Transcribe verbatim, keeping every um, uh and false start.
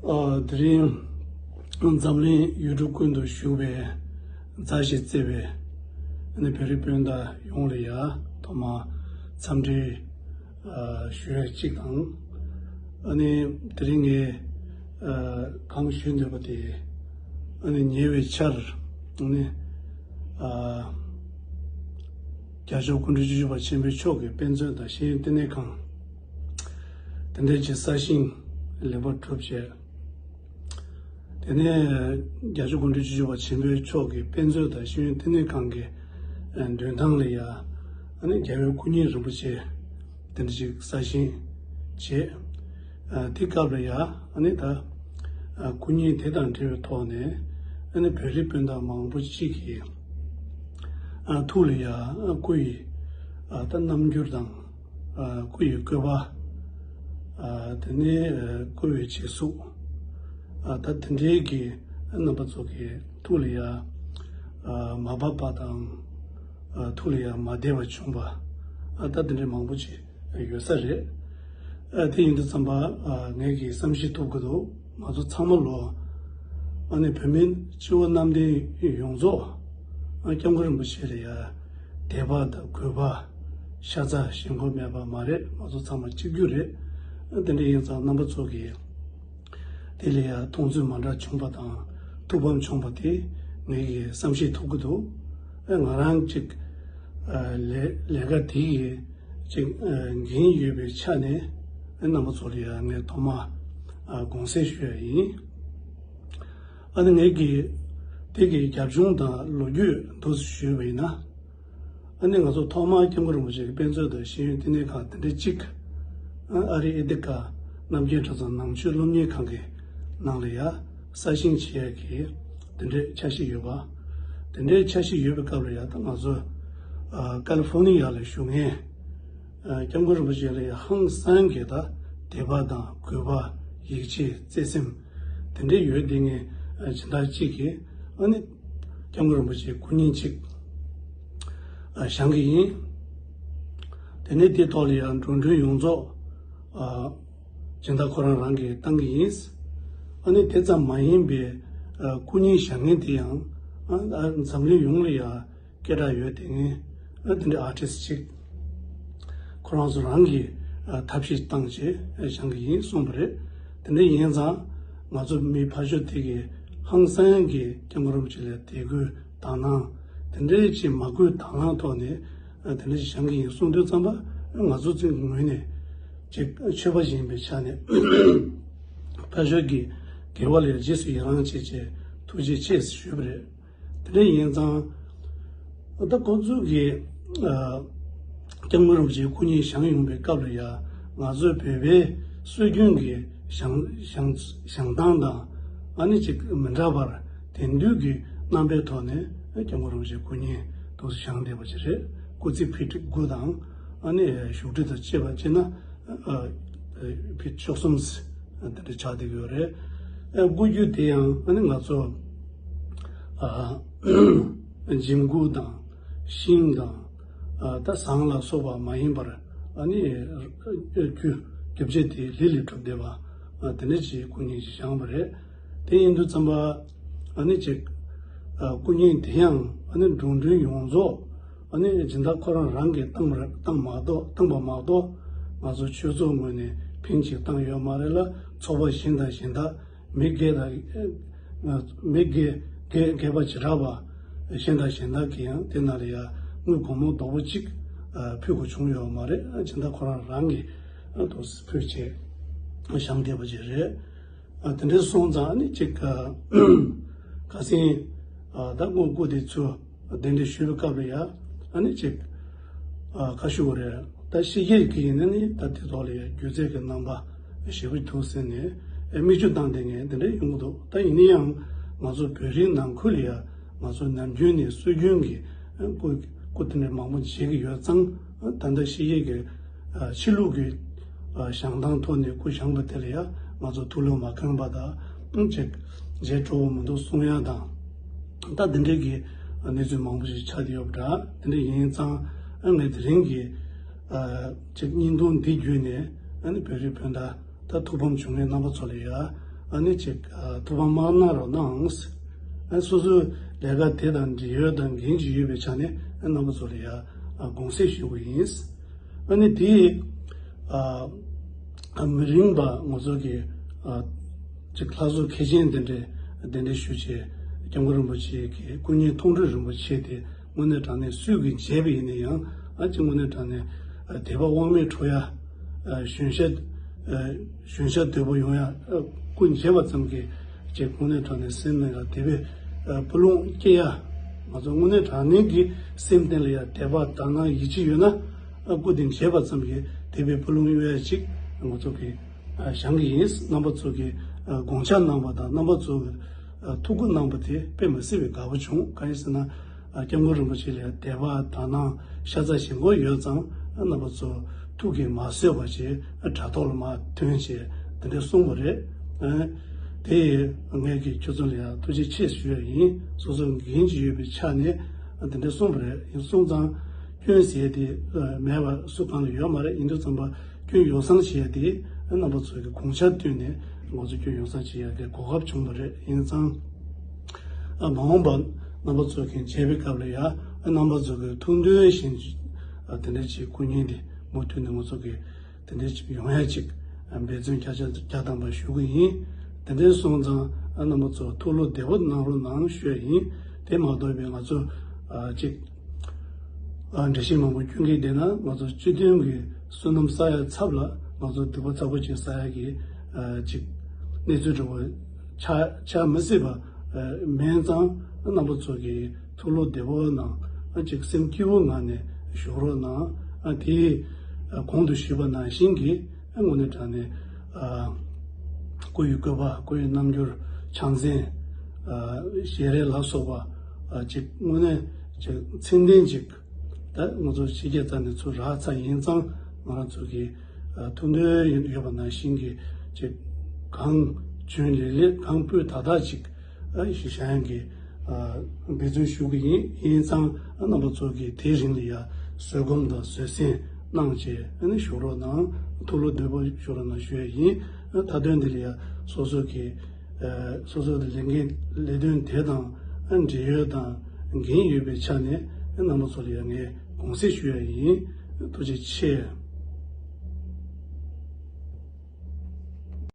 ཨ། དེ་རིང་འཛམ་གླིང་ཡུལ་གྲུ་ཀུན་ཏུ་བཞུགས་པའི་མཛའ་ཞིང་བརྩེ་བའི་ཨ་ནི་བོད་རིགས་སྤུན་ཟླ་ཡོངས་ལ་ཡ་ཐོག་མར་འཚམས་འདྲི་ཨ་ཞུ་ཡ་གཅིག་དང་། ཨ་ནི་དེ་རིང་ངས་ཨ་གང་ཞུ་འདོད་པ་དེ། ཨ་ནི་ཉེ་བའི་ཆར་ཨ་ནི་ཨ་རྒྱལ་མཆོག་སྐུ་ཕྲེང་བཅུ་བཞི་པ་ཆེན་པོ་མཆོག་གི་དཔེ་མཛོད་དང་ཤེས་ཡོན་བསྟི་གནས་ཁང་དེ་འདྲའི་ཅིག་གསར་བཞེངས་ལེགས་པར་གྲུབ་བྱས། དེ་ནས་རྒྱལ་མཆོག་སྐུ་ཕྲེང་བཅུ་བཞི་པ་ཆེན་པོ་མཆོག་གི་དཔེ་མཛོད་དང་ཤེས་ཡོན་བསྟི་གནས་ཁང་གི་ཨ་མདུན་ཐང་ལ་ཡ་ཨ་ནི་རྒྱལ་བའི་སྐུ་བརྙན་རིན་པོ་ཆེ་དེ་འདྲ་ཅིག་གསར་བཞེངས་བྱས། ཨ་དེ་སྐབས་ལ་ཡ་ཨ་ནི་ད་ཨ་སྐུ་བརྙན་དེ་དང་འབྲེལ་བའི་ཐོག་ནས་ཨ་ནི་བོད་རིགས་སྤུན་ཟླ་མང་པོ་ཅིག་གིས་ཨ་ཐུགས་ལ་ཡ་ཨ་སྐུ་ཡི་ཨ་ད་རྣམ་འགྱུར་དང་། ཨ་སྐུ་ཡི་བཀོད་པ། ཨ་དེ་ནས་ཨ་སྐུ་བའི་བྱད་གཟུགས། ཨ་ད་དེ་འདྲའི་གི་རྣམ་པ་ཚོ་གི་ཐུགས་ལ་ཡ་ཨ་མ་བབས་པ་དང་། ཨ་ཐུགས་ལ་ཡ་མ་བདེ་བ་བྱུང་བ། ཨ་ད་དེ་འདྲའི་མང་པོ་ཅིག་ཡོད་ས་རེད། ཨ་དེ་ཡིན་དུས་ཙམ་པ་ཨ་ངས་ཀྱིས་བསམ་ཤེས་ཐུབ་ཀྱི་འདུག་ང་ཚོ་ཚང་མ་ལོ། ཨ་ནི་བོད་མི་སྤྱི་བོ་གནམ་བསྟན་ཡོངས་རྫོགས་ཨ་སྐྱབས་མགོན་རིན་པོ་ཆེ་ལ་ཡ་དད་པ་དང་གུས་པ། ཤ་ཚ་ཞེན་ཁོག་མེད་པ་མ་རེད། ང་ཚོ་ཚང་མ་གཅིག་གྱུར་རེད། ཨ་དེ་འདྲ་ཡིན་ཙང་རྣམ་པ་ཚོ་གིས་དེ་ལ་ཡ་མཐོང་ཚུལ་མ་འདྲ་བྱུང་བ་དང་ཐུགས་ཕམ་བྱུང་བ་དེ་ངས་ཀྱིས་བསམ་ཤེས་ཐུབ་ཀྱི་འདུག་ཨ་ང་རང་གཅིག་ཨ་ལས་ལས་ཀ་དེ་ཡི་ཅིག་ཨ་འགན་ཡོད་པའི་ཆ་ནས་ཨ་རྣམ་པ་ཚོ་ལ་ཡ་ངས་ཐོག་མ་ཨ་དགོངས་སེལ་ཞུ་ཡ་ཡིན། ཨ་ནི་ངས་ཀྱིས་དེ་གི་རྒྱབ་ལྗོངས་དང་ལོ་རྒྱུས་འདུག་སེ་ཞུས་པ་ཡིན་ན། ཨ་ནི་ང་ཚོ་ཐོག་མར་སྐྱབས་མགོན་རིན་པོ་ཆེ་གི་དཔེ་མཛོད་དང་ཤེས་ཡོན་བསྟི་གནས་ཁང་དེ་འདྲ་གཅིག་ཨ་ཨ་རིའི་ཨེ་ཏི་ཀ་རྣམ་རྒྱལ་གྲྭ་ཚང་ནང་ཆོས་སློབ་གཉེར་ཁང་གི་ནང་ལ་ཡ་གསར་བཞེངས་བྱེད་ཡ་གི་དེ་འདྲའི་འཆར་གཞི་ཡོད་པ། དེ་འདྲའི་འཆར་གཞི་ཡོད་པའི་སྐབས་ལ་ཡ་ད་ང་ཚོ་ཨ་ཀ་ལི་ཧྥོ་ནི་ཡ་ལ་བཞུགས་མཁན་ཨ་སྐྱབས་མགོན་རིན་པོ་ཆེ་ལ་ཡ་ཧང་སང་གི་ད་དད་པ་དང་གུས་པ། ཡིད་ཆེས། བརྩེ་སེམས་དེ་འདྲའི་ཡོད་དེ་ངས་ཨ་སྦྱིན་བདག་གཅིག་གིས་ཨ་ནི་སྐྱབས་མགོན་རིན་པོ་ཆེའི་སྐུ་བརྙན་གཅིག་ཨ་བཞེངས་ཀྱི་ཡིན། དེ་ནས་དེ་ཐོག་ལ་ཡང་འགྲོ་གྲོན་ཡོངས་རྫོགས་ཨ་སྦྱིན་བདག་ཁོ་རང་རང་གིས་བཏང་གི་ཡིན། ཨ་ནི་དེ་ཙམ་མ་ཡིན་པའི་ཨ་སྐུ་བརྙན་བཞེངས་མཁན་དེ་ཡང་ཨ་ཨ་འཛམ་གླིང་ཡོངས་ལ་ཡང་སྐད་གྲགས་ཡོད་དེ་ངས་ཨ་དེ་འདྲའི་ཨར་ཊིསི་ཅིག་ཁོ་རང་ཚོ་རང་གིས་ཨ་ཐབས་ཤེས་བཏང་བྱས་ཨ་བཞེངས་ཀྱི་ཡིན་གསུངས་པ་རེད། དེ་འདྲ་ཡིན་ཙང་ང་ཚོ་མི་ཕར་ཕྱོགས་དེ་གི་ཧང་སང་གི་སྐྱབས་མགོན་རིན་པོ་ཆེ་ལ་དད་གུས་དག་སྣང་དེ་འདྲའི་ཅིག་མ་གུས་དང་བླངས་ཐོག་ནས་ཨ་དེ་འདྲ་ཞིག་བཞེངས་ཀྱི་ཡིན་གསུངས་དུས་ཙམ་པ་ང་ཚོ་ཚོའི་ངོས་ནས་ཅིག་ཆོས་པ་ཞིག་ཡིན་པའི་ཆ་ནས་ཕར་ཕྱོགས་ཀྱི་དགེ་བ་ལ་རྗེས་སུ་ཡི་རང་བྱེད་ཅེས་ཐུགས་རྗེ་ཆེ་ཞུས་པ་རེད། དེ་འདྲ་ཡིན་ཙང་། ད་ཁོང་ཚོ་གིས་ཨ་སྐྱབས་མགོན་རིན་པོ་ཆེའི་སྐུ་བརྙན་བཞེངས་ཡོང་པའི་སྐབས་ལ་ཡ་ང་ཚོའི་བོད་པའི་སྲོལ་རྒྱུན་གྱི་བཞེངས་བཞེངས་བཞེངས་སྟངས་དང་ཨ་ནི་ཅིག་མི་འདྲ་བར་དེང་དུས་ཀྱི་རྣམ་པའི་ཐོག་ནས་སྐྱབས་མགོན་རིན་པོ་ཆེའི་སྐུ་བརྙན་འདུག་སེ་བཞེངས་བསྡད་པ་ཅིག་རེད། སྐུ་ཚིགས་ཕི་ཊི་དགུ་དང་ཨ་ནི་བཞུགས་ཁྲི་དང་བཅས་པ་བྱས་ན། ཨ་ཕི་ཊི་བཅུ་གསུམ་དེ་འདྲ་ཆགས་བསྡད་ཀྱི་ཡོད་རེད། ཨ་སྐུ་རྒྱུ་དེ་ཡང་ཨ་ནི་ང་ཚོ་ཨ་འཇིམ་སྐུ་དང་ཤིང་དང་ཨ་ད་ཟངས་ལ་སོགས་པ་མ་ཡིན་པར་ཨ་ནི་རྒྱུ་རྒྱུ་ཆ་དེ་ལི་ལས་གྲུབ་བསྡད་པ་ཨ་དེ་འདྲ་ཅིག་སྐུ་བརྙན་ཅིག་བཞེངས་པ་རེད། དེ་ཡིན་དུས་ཙམ་པ་ཨ་ནི་ཅིག་ཨ་སྐུ་བརྙན་དེ་ཡང་ཨ་ནི་འགྲོ་གྲོན་ཡོངས་རྫོགས། ཨ་ནི་སྦྱིན་བདག་ཁོ་རང་རང་གིས་བཏང་བ་བཏང་མ་གཏོགས་བཏང་པ་མ་གཏོགས་ང་ཚོ་ཆོས་ཚོགས་ངོས་ནས་ཕན་ཅིག་བཏང་ཡོད་མ་རེད་ལ། ཚོགས་པ་གཞན་དང་གཞན་དག་མི་སྒེར་དང་མི་སྒེར་སྒེར་སྒེར་པ་བྱེ་བྲག་པ་གཞན་དང་གཞན་དག་གིས་ཡང་དེ་ནང་ལ་ཡ་དངུལ་སྒོར་མོ་རྡོག་པོ་གཅིག་ཕུལ་དགོས་བྱུང་ཡོད་མ་རེད། སྦྱིན་བདག་ཁོ་རང་རང་གིས་ཏོག་ཙམ་ཕུལ་བྱས་བཞེངས་བསྡད་པ་ཅིག་རེད། ཨ་དེ་འདྲའི་སོང་ཙང་ཨ་ནི་ཅིག་ཨ་ཁ་སང་ཨ་ད་སྐུ་སྐུ་དེ་ཚོ་གདན་འདྲེན་ཞུས་པའི་སྐབས་ལ་ཡ་ཨ་ནི་ཅིག་ཨ་ཁ་ཤུ་བ་རེད། ད་ཕྱི་རྒྱལ་གྱི་ཡིན་ན་ནི་ད་དེ་ཐོག་ལ་ཡ་སྒྱུ་རྩལ་གྱི་རྣམ་པ་ཞེ་པོ་འདུག་ཟེར་ནས་ཨ་མིག་ཆུ་བཏང་བསྡད་མཁན་དེ་འདྲ་ཡོང་གི་འདུག་ད་ཡིན་ན་ཡང་ང་ཚོ་བོད་རིགས་ནང་ཁུལ་ལ་ཡ་ང་ཚོ་ནམ་རྒྱུན་ནས་སྲོལ་རྒྱུན་གྱི་ཨ་སྐུ་སྐུ་དེ་འདྲ་མང་པོ་མཇལ་གྱི་ཡོད་ཙང་ཨ་ད་ལྟ་ཕྱི་རྒྱལ་གྱི་ཨ་ཕྱི་ལུགས་ཀྱི་ཨ་བཞེངས་སྟངས་ཐོག་ནས་སྐུ་བཞེངས་པ་དེ་ལ་ཡང་ང་ཚོ་ཐུགས་བློ་མ་ཁེངས་པ་དང་ཅིག་མཇལ་སྤྲོ་བོ་མི་འདུག་གསུང་ཡ་དང་། ད་འདི་འདྲའི་གི་གནས་ཚུལ་མང་པོ་ཞིག་ཆགས་བསྡད་ཡོད་པ་འདྲ། དེ་འདྲ་ཡིན་ཙང་ཨ་ངས་དེ་རིང་གི་ཨ་ཅིག་བརྙན་ཐུང་འདི་བརྒྱུད་ནས་ཨ་ནི་བོད་རིགས་སྤུན་ཟླ་ད་ཐུགས་ཕམ་བྱུང་མཁན་རྣམ་པ་ཚོ་ལ་ཡང་ ཨ་ནི་ཅིག་ཨ་ཐུགས་ཕམ་མ་གནང་རོགས་གནང་། ཨ་སོ་སོའི་ལས་ཀ་དེ་དང་འབྲེལ་ཡོད་དང་འགན་ཅིག་ཡོད་པའི་ཆ་ནས་ཨ་རྣམ་པ་ཚོ་ལ་ཡ་ཨ་དགོངས་སེལ་ཞུ་དགོས་ཡིན། ཨ་ནི་དེ་ཨ་ཨ་མི་རིང་བ་ང་ཚོ་གི་ཨ་ཅིག་ལྷ་བཟོ་མཁས་ཅན་དེ་འདྲའི་གདན་འདྲེན་ཞུ་ཆེད་སྐྱབས་མགོན་རིན་པོ་ཆེ་གི་སྐུ་ཉིད་མཐོང་གྲོལ་རིན་པོ་ཆེ་དེ་དངོས་གནས་དྲང་གནས་སུས་ཀྱིས་མཇལ་བ་ཡིན་ན་ཡང་ཨ་ཅིག་དངོས་གནས་དྲང་གནས་ཨ་དད་པ་དབང་མེད་འཕྲོག་ཡ། ཨ་གཞོན་ཤ་ཨ་གཞོན་ཤ་དོད་པོ་ཡོང་ཡ། ཨ་སྐུ་མཇལ་བ་ཙམ་གྱིས་ཅིག་དངོས་གནས་དྲང་གནས་སེམས་ནང་ལ་དད་པའི་ཨ་སྤུ་ལོང་སྐྱེ་ཡ། ང་ཚོ་དངོས་གནས་དྲང་གནས་ཀྱི་སེམས་གཏིང་ལ་ཡ་དད་པ་དག་སྣང་ཡིད་ཆེས་ཡོད་ན་ཨ་སྐུ་དེ་མཇལ་བ་ཙམ་གྱིས་དད་པའི་སྤུ་ལོང་གཡོ་ཡ་ཅིག་ང་ཚོ་གི་ཨ་བཞེངས་ཀྱི་ཡིན། རྣམ་པ་ཚོ་གི་ཨ་དགོངས་འཆར་གནང་བ་དང་རྣམ་པ་ཚོ་གི་ཨ་ཐུགས་ཁུར་གནང་བ་དེ་དཔེ་མི་སྲིད་པའི་དགའ་པོ་བྱུང་། གང་ཡིན་ཟེར་ན། ཨ་སྐྱབས་མགོན་རིན་པོ་ཆེ་ལ་དད་པ་དག་སྣང་ཤ་ཚ་ཞེན་ཁོག་ཡོད་ཙང་། ཨ་རྣམ་པ་ཚོ་ཐུགས་ཀྱིས་མ་བཟོད་པ་བྱས། ཨ་དྲ་ཐོག་ལ་མར་ཐོན་བྱས་དེ་འདྲ་གསུངས་པ་རེད། ཨ་དེ་ཡིས་ངས་ཀྱིས་ཁྱོད་ཚོ་ལ་ཡང་ཐུགས་རྗེ་ཆེ་ཞུ་ཡ་ཡིན། སོ་སོ་འགན་ཅིག་ཡོད་པའི་ཆ་ནས་ཨ་དེ་འདྲ་གསུངས་པ་རེད། ཡིན་སོང་ཙང་སྐྱོན་ཟེར་དེ་ཨ་མེད་པ་སུ་གང་ལ་ཡོད་མ་རེད། ཡིན་དུས་ཙམ་པ་སྐྱོན་ཡོ་བསྲང་བྱེད་ཡ་དེ་ཨ་རྣམ་པ་ཚོ་གི་དགོངས་འཆར་བཏོན་ནས་ང་ཚོ་སྐྱོན་ཡོ་བསྲང་བྱེད་ཡ་གི་གོ་སྐབས་བྱུང་བ་རེད། ཡིན་ཙང་། ཨ་མ་འོངས་པ་རྣམ་པ་ཚོ་གི་མཇལ་བའི་སྐབས་ལ་ཡ་ཨ་རྣམ་པ་ཚོ་གི་ཐུགས་འདུན་བཞིན་ཨ་དེ་འདྲ་ཅིག་སྐུ་ཉིད་དེ་མུ་མཐུད་ནས་ང་ཚོ་གི་དེ་འདྲ་ཅིག་ཡོང་ཡ་ཅིག་ཨ་འབད་བརྩོན་བརྒྱ་ཆ་བརྒྱ་ཐམ་པ་ཞུ་གི་ཡིན། དེ་འདྲ་སོང་ཙང་ཨ་རྣམ་པ་ཚོ་ཐུགས་བློ་བདེ་པོ་གནང་རོགས་གནང་ཞུ་ཡ་ཡིན། དེ་མ་གཏོགས་པའི་ང་ཚོ་ཨ་ཅིག་ཨ་འགྲེལ་བཤད་མང་པོ་སྐྱོན་གྱི་བསྡད་ན་ང་ཚོ་སྤྱི་མཐུན་གྱི་བསོད་ནམས་བསགས་ཡ་ཚབ་ལ་ང་ཚོ་སྡིག་པ་ཚ་པོ་ཅིག་བསགས་ཡ་གི་ཨ་ཅིག་གནས་ཚུལ་འདྲ་བོ་ཆགས་ཆགས་མི་སྲིད་པ་ཨ་མིན་ཙང་། རྣམ་པ་ཚོ་གི་ཐུགས་བློ་བདེ་པོ་གནང་། ཨ་ཅིག་སེམས་སྐྱིད་པོ་ངང་ནས་བཞུགས་རོགས་གནང་། ཨ་དེ་ཨ་གོང་དུ་ཞུས་པ་ནང་བཞིན་གྱི་ཨ་དངོས་གནས་དྲང་གནས་ཨ་སྐུ་ཡི་བཀོད་པ། སྐུ་ཡི་རྣམ་འགྱུར། ཕྱག་མཚན། ཨ་ཞལ་རས་ལ་སོགས་པ་ཨ་ཅིག་དངོས་གནས་ཅིག་མཚན་ལྡན་ཅིག་ད་ང་ཚོ་ཕྱི་རྒྱལ་ཚ་ནས་ཚུར་རག་ཚར་ཡིན་ཙང་། ང་རང་ཚོ་གི་ཨ་ཐུགས་འདུན་ཡོད་པ་ནང་བཞིན་གྱི་ཅིག་གང་བྱུང་ལེགས་ལེགས་གང་སྤུས་དག་དག་ཅིག་ཨ་ཞིག་བཞེངས་ཀྱི་ཨ་འབད་བརྩོན་ཞུ་གི་ཡིན། ཡིན་ཙང་ཨ་རྣམ་པ་ཚོ་གིས་དེའི་རིང་ལ་ཡ་བཟོད་སྒོམ་དང་བཟོད་བསྲན་གནང་བྱས་ཨ་ནི་བཞུགས་རོགས་གནང་། ཐུགས་བློ་བདེ་པོ་བཞུགས་རོགས་གནང་ཞུ་ཡ་ཡིན། ཨ་མཐའ་དོན་འདི་ལ་ཡ་སོ་སོ་གི་ཨ་སོ་སོ་ལས་འགན་ལས་དོན་དེ་དང་ཨ་འབྲེལ་ཡོད་དང་འགན་ཡོད་པའི་ཆ་ནས་ཨ་རྣམ་པ་ཚོ་ལ་ཡ་ངས་དགོངས་སེལ་ཞུ་ཡ་ཡིན། ཐུགས་རྗེ་ཆེ།